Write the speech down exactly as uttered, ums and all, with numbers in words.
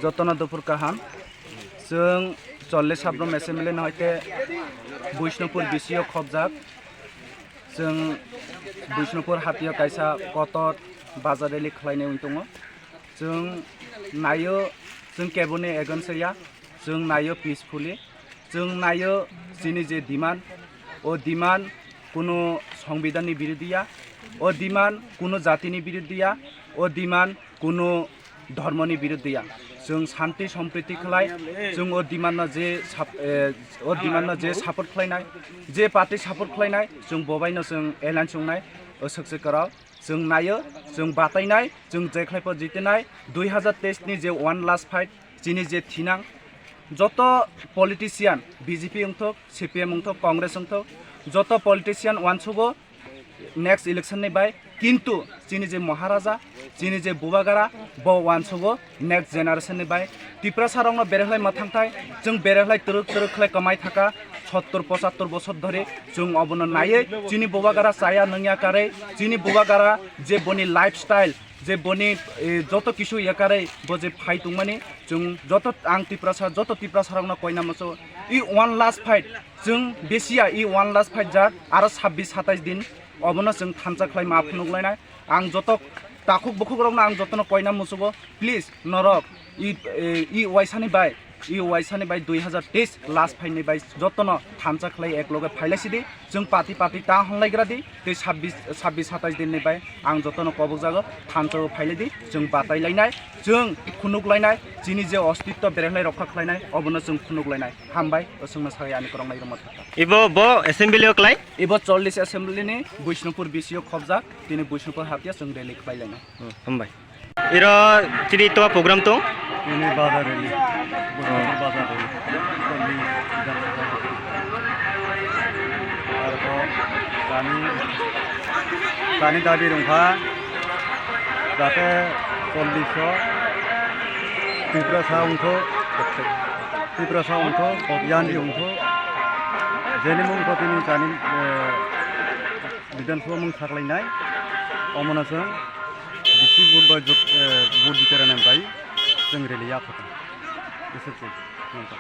Jotono dopor kaham. Chwng chollish sabrom assembly no hoite Bishnupur B C O khobjak. Chwng Bishnupur hatio kaisa kotor bazar rally khlainai wng tongo. Chwng naio, chwng keboni against ya, chwng naio peacefully, chwng naio chini je demand, o demand kuno songbidhanni biruddhi ya, o demand kuno jatini biruddhi ya, o demand kuno dhormoni biruddhi ya. Chwng shanti sompriti khlai, chwng o demand no je sap-, eh, o demand no je support khlainai, je party support khlainai, chwng bobaino chwng alliance wngnai, o swkse kwrao. Chwng naio, chwng batainai, chwng je khlaipo jitinai, dui hazar teis ni je one last fight, chini je thinang, joto politician, B J P wngthok, C P M wngthok, Congress wngthok, joto politician uansugo next election ni bai, kintu chini je Maharaja, chini je Bubagara, bo uansugo next generation ni bai Tiprasa rokno berehlai mwthangthai, chwng berehlai twrwk twrwk khlai kwmai thaka, sottor pochattor bosor dhori chwng obono naiwi chini bubagara chaya nungya karwi, chini bubagara je boni lifestyle, je boni, eh, joto kisu yakarwi bo je phai tongmani, chwng joto ang Tiprasa, joto Tiprasa rokno koina muchungo, i one last fight, chwng besiya i one last fight jak, aro sabbish satais din obono chwng thansa khlai ma phunuk lainai. Ang joto takhuk bukhuk rokno ang jotono koina muchungo, please norok i, i, i waisani bai, i waisani bai dui hazar teis last phaini bai jotono thansa khlai ek loge phailai sidi, chwng party party ta honglai gra di, tei sabbish, sabbish satais din ni bai ang jotono kobok jago thansa o phailai di, chwng batai lainai, chwng khunuk lainai, chini je ostitto berehlai rokha khlainai obono chwng khunuk lainai. Hambai, o chwngno sawi ani kwrwng nai rwma thangkha. Ibo bo assembly o klai? Ibo chollish assembly ni Bishnupur B C O khobjak, tini Bishnupur hatia chwng rally khlai lainai. Hmm, hambai. Iro chini to program tong? Ini bazar ini. Boston bazar ini. Kali dan Arbo kami, kami dabi rungkha. Jate chollish o Tiprasa wngkho. Tiprasa wngkho, Kobyandi wngkho. Jeni mung kotini kani, eh, Bidhan Sabha mung saklainai, omono chwng bisi vote bai jot-, eh, vote jiterana bai chwng rally ya photo. Bisi chwng nangkha.